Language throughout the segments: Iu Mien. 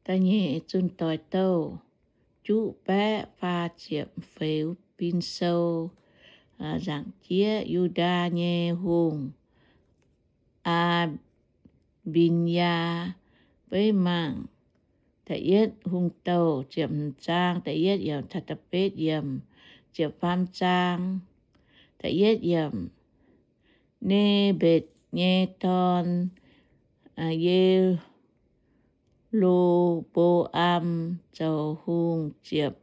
Da'nyeic zunh doic douh juqv baeqv faah ziepc feix bin sou. Nzaangc jieqv Yu^ndaa nyei hungh, Aa^mbin^yaa, beiv mangc da'yietv Hungh Douh ziepc hmz zaang da'yietv yiemc taux da'betv yiemc, ziepc faam zaang da'yietv yiemc. Ne^mbetc nyei dorn, Ye^lo^mbo^am, zoux hungh ziepc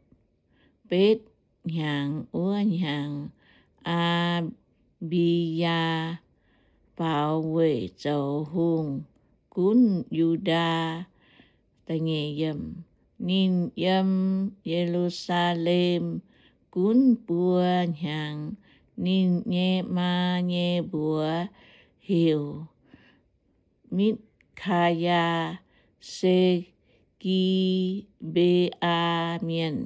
betv hnyangx. Wuov hnyangx, Aa^mbi^yaa faaux weic zoux hungh gunv Yu^ndaa. Ninh yiem Ye^lu^saa^lem gunv buo hnyangx. Ninh nyei maa nyei mbuox heuc Mikaayaa, se Gi^mbe^aa Mienh,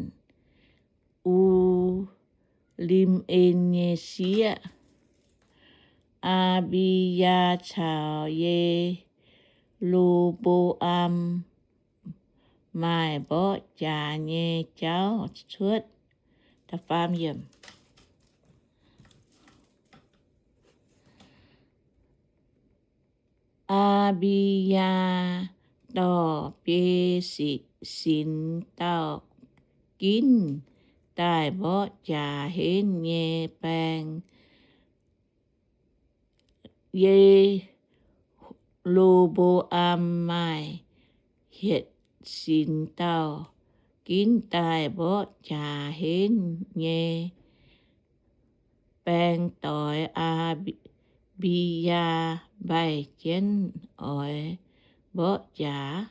U^lim^en nyei sieqv. Aa^mbi^yaa caux Ye^lo^mbo^am maaih mborqv jaax nyei jauv cuotv. Aa^mbi^yaa dorh biei sinx dauh ginv daaih mborqv jaax henv nyei baeng. Ye^lo^mbo^am maaih hietc sinx dauh ginv daaih mborqv jaax henv nyei baeng doix. Aa^mbi^yaa mbaih jienv oix mborqv jaax.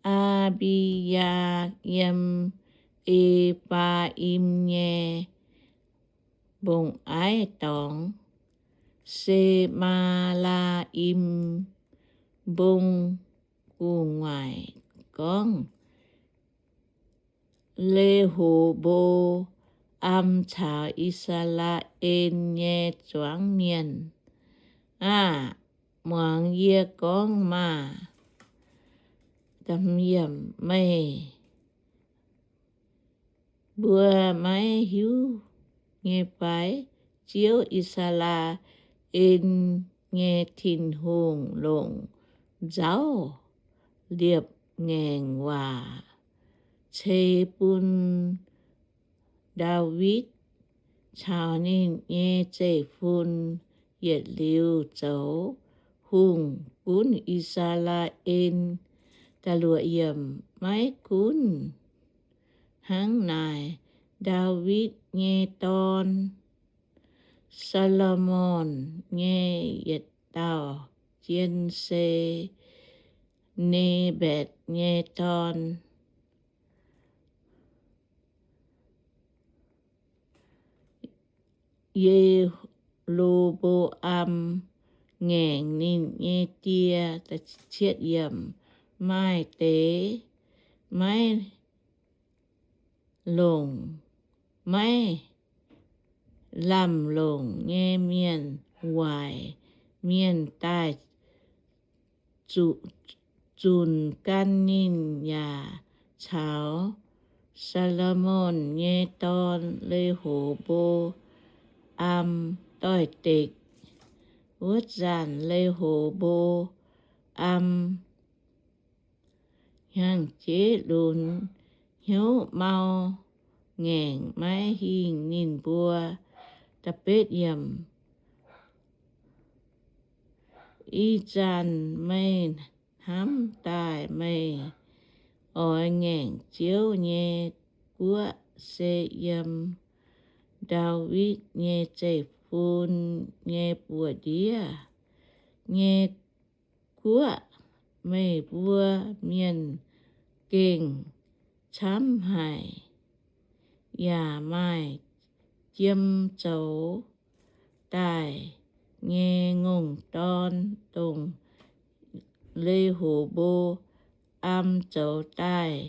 Aa^mbi^yaa yiem E^faa^im nyei mbong-aiv dorngx, Se^maa^laa^im Mbong, gu'nguaaic gorngv, Le^ho^mbo^am caux I^saa^laa^en nyei zuangx mienh aah! Muangx yie gorngv maah! Meih mbuo maiv hiuv nyei fai? Ziouv, I^saa^laa^en nyei Tin-Hungh, longc nzauv liepc ngaengc waac ceix bun Ndaawitv caux ninh nyei zeiv-fun yietc liuz zoux hungh gunv I^saa^laa^en. Maiv gunv hnangv naaic, Ndaawitv nyei dorn, Saa^lo^morn, nyei yietc dauh jien se Ne^mbatc nyei dorn, Ye^lo^mbo^am, ngaengc ninh nyei die. Maaih deix maiv longc, maiv lamh longc nyei mienh, waaic mienh daaih zunc gan ninh yaac caux Saa^lo^morn nyei dorn, Le^ho^mbo^am, doix-dekc. Wuov zanc Le^ho^mbo^am hnyangx-jeiv lunx, hnyouv mau, ngaengc maiv hingh ninh mbuo. Ih zanc meih hnamv daaih meih oix ngaengc Ziouv nyei guoqv se yiem Ndaawitv nyei zeiv-fun nyei buoz-ndiev nyei guoqv. Meih mbuo mienh gengh camv haic, yaac maaih jiem zoux daaih nyei ngongh dorn, dongh Le^ho^mbo^am zoux daaih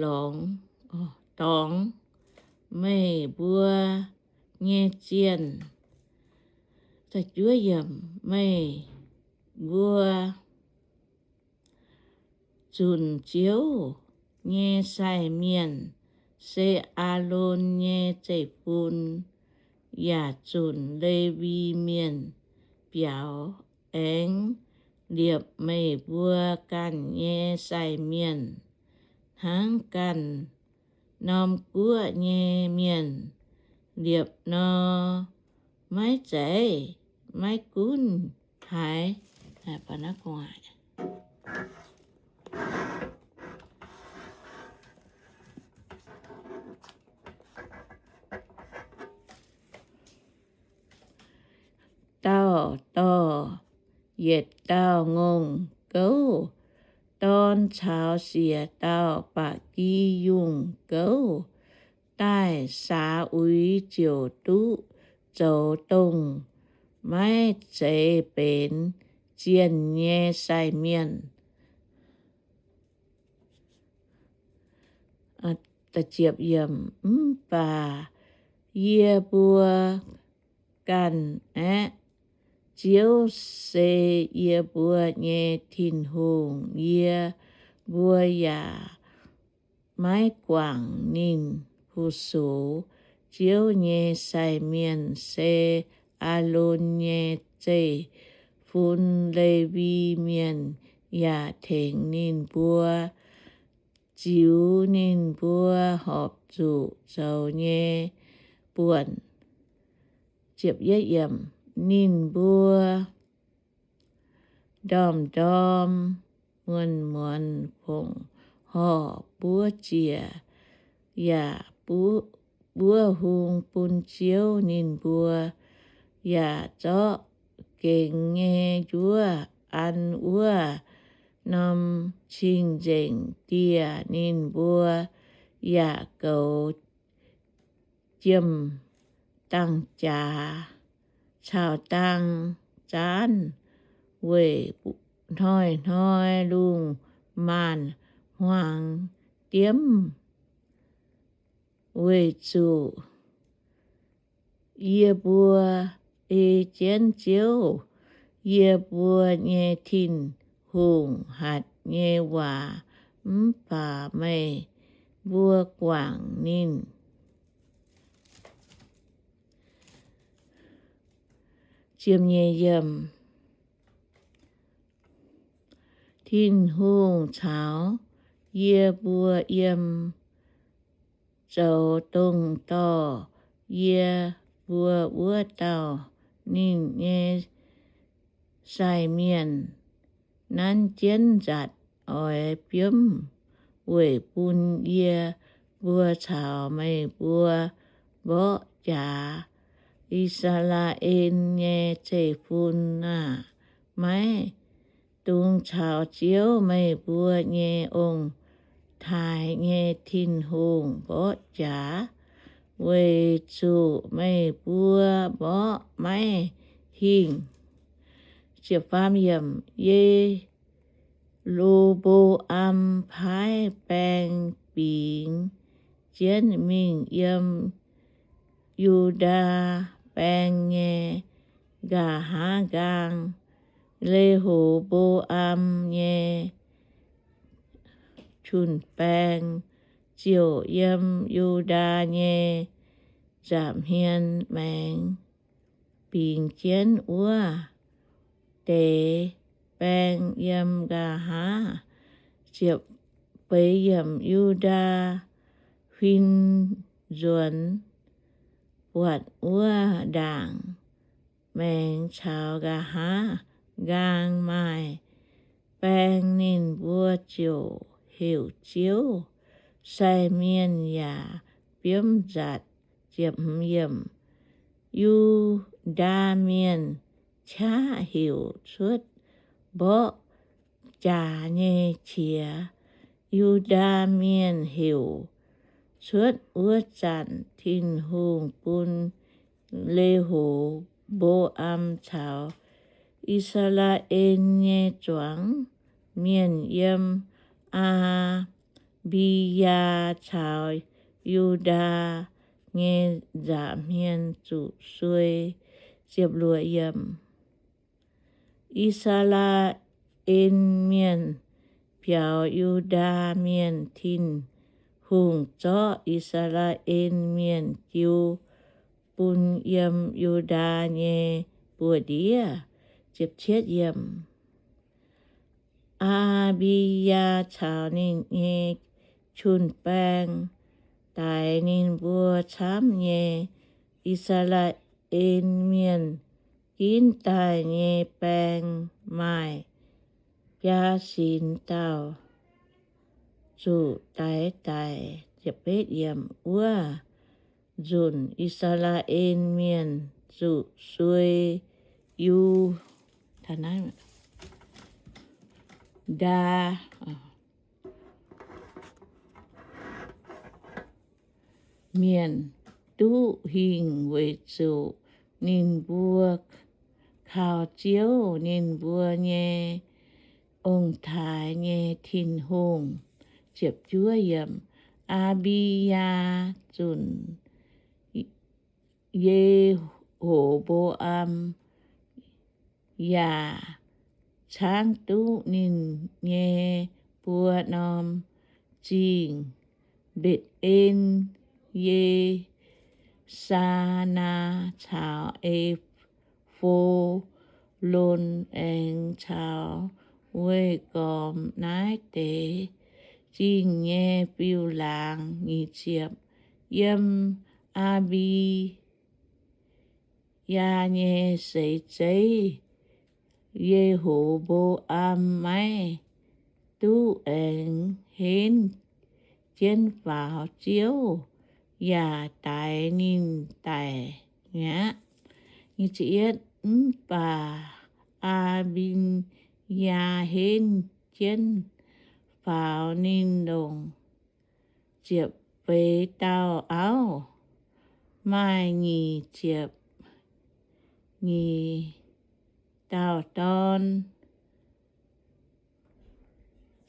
lorngx, dorngx. Meih mbuo nyei zienh. Meih mbuo zunc Ziouv nyei sai mienh, se Aalon nyei zeiv-fun, yaac zunc Lewi Mienh biaux, aengx liepc meih mbuo ganh nyei sai mienh hnangv ganh norm guoqv nyei mienh liepc nor. Maiv zeiz, maiv gunv haaix dauh dorh yietc dauh ngongh gouv dorn caux siec dauh ba'gi yungh gouv daaih saax uix ziouc duqv zoux dongh maiv zeiz benx zienh nyei sai mienh. Mv baac yie mbuo ganh aeqv, Ziouv se yie mbuo nyei Tin-Hungh. Yie mbuo yaac maiv guangc ninh fu-sux. Ziouv nyei sai mienh se Aalon nyei zeiv-fun. Lewi Mienh yaac tengx ninh mbuo ziux ninh mbuo horpc zuqc zoux nyei buonc. Ninh mbuo ndorm-ndorm muonz-muonz fongc horc buov ziec yaac buov hung bun Ziouv. Ninh mbuo yaac zorqv gengx nyei njuov an wuov norm cing-nzengc dieh. Ninh mbuo yaac goux jiem-dangh jaax caux dangh zaanv weic hnoi-hnoi lungh maanz-hmuangx diemv, weic zuqc yie mbuo ei jienv Ziouv, yie mbuo nyei Tin-Hungh, hatc nyei waac. Mv baac meih mbuo guangc ninh. Tin-Hungh caux yie mbuo yiem zoux dongh dorh yie mbuo wuov dauh. Ninh nyei sai mienh nanv jienv nzatc oix biomv weic bun yie mbuo caux meih mbuo mborqv jaax. I^saa^laa^en nyei zeiv-fun aah! Maiv dungx caux Ziouv, meih mbuo nyei ong-taaix nyei Tin-Hungh, mborqv jaax, weic zuqc meih mbuo mborqv maiv hingh. Ye^lo^mbo^am paaiv baeng bingx jienv mingh yiem Yu^ndaa Baeng nyei nqa'haav nqaang, Le^ho^mbo^am nyei jun-baeng, ziouc yiem Yu^ndaa nyei nza'hmien maengx bingx jienv wuov deix baeng yiem nqa'haav. Yu^ndaa huin nzuonx buatc wuov ndaangc maengx caux nqa'haav nqaang maaih baeng, ninh mbuo ziouc heuc Ziouv. Sai mienh yaac biomv nzatc. Yu^ndaa Mienh qaqv heuc cuotv mborqv jaax nyei qiex. Yu^ndaa Mienh heuc cuotv wuov zanc Tin-Hungh bun Le^ho^mbo^am caux I^saa^laa^en nyei zuangx mienh yiem Aa^mbi^yaa caux Yu^ndaa nyei nza'hmien zuqc suei. I^saa^laa^en Mienh biaux Yu^ndaa Mienh. Tin-Hungh zorqv I^saa^laa^en Mienh jiu bun yiem Yu^ndaa nyei buoz-ndiev. Aa^mbi^yaa caux ninh nyei jun-baeng daix ninh mbuo camv nyei. I^saa^laa^en Mienh ginv daaih nyei baeng maaih biaa sinx dauh zuqc daix daic. Wuov nzunc I^saa^laa^en Mienh zuqc suei Yu ndaa Mienh duqv hingh weic zuqc ninh mbuo kaux Ziouv, ninh mbuo nyei ong-taaix nyei Tin-Hungh. Aa^mbi^yaa zunc Ye^ho^mbo^am yaac caangv duqv ninh nyei buo norm zingh, Mbetc^en, Ye^saa^naa caux E^fo^lon, aengx caux weih gormx naaiv deix zingh nyei fiuv-laangz. Yiem Aa^mbi yaa nyei seix zeiv, Ye^ho^mbo^am maiv duqv aengx henv jienv faaux Ziouv, yaac daix ninh daic mi'aqv. Mv baac Aa^mbi^yaa henv jienv faaux ninh longc ziepc feix dauh auv, maaih nyic ziepc nyeic dauh dorn,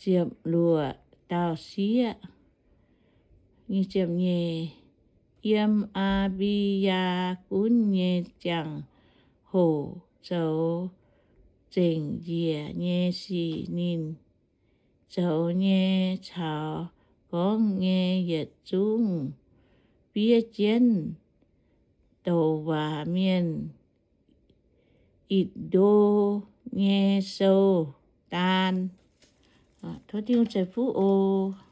ziepc luoqc dauh sieqv. Yiem Aa^mbi^yaa gunv nyei ziangh hoc zoux zengc njiec nyei sic. Ninh zoux nyei caux gorngv nyei yietc zungv fiev jienv douc waac mienh, Itc^ndo nyei sou daan. Tov Tin-Hungh ceix fuqv oc.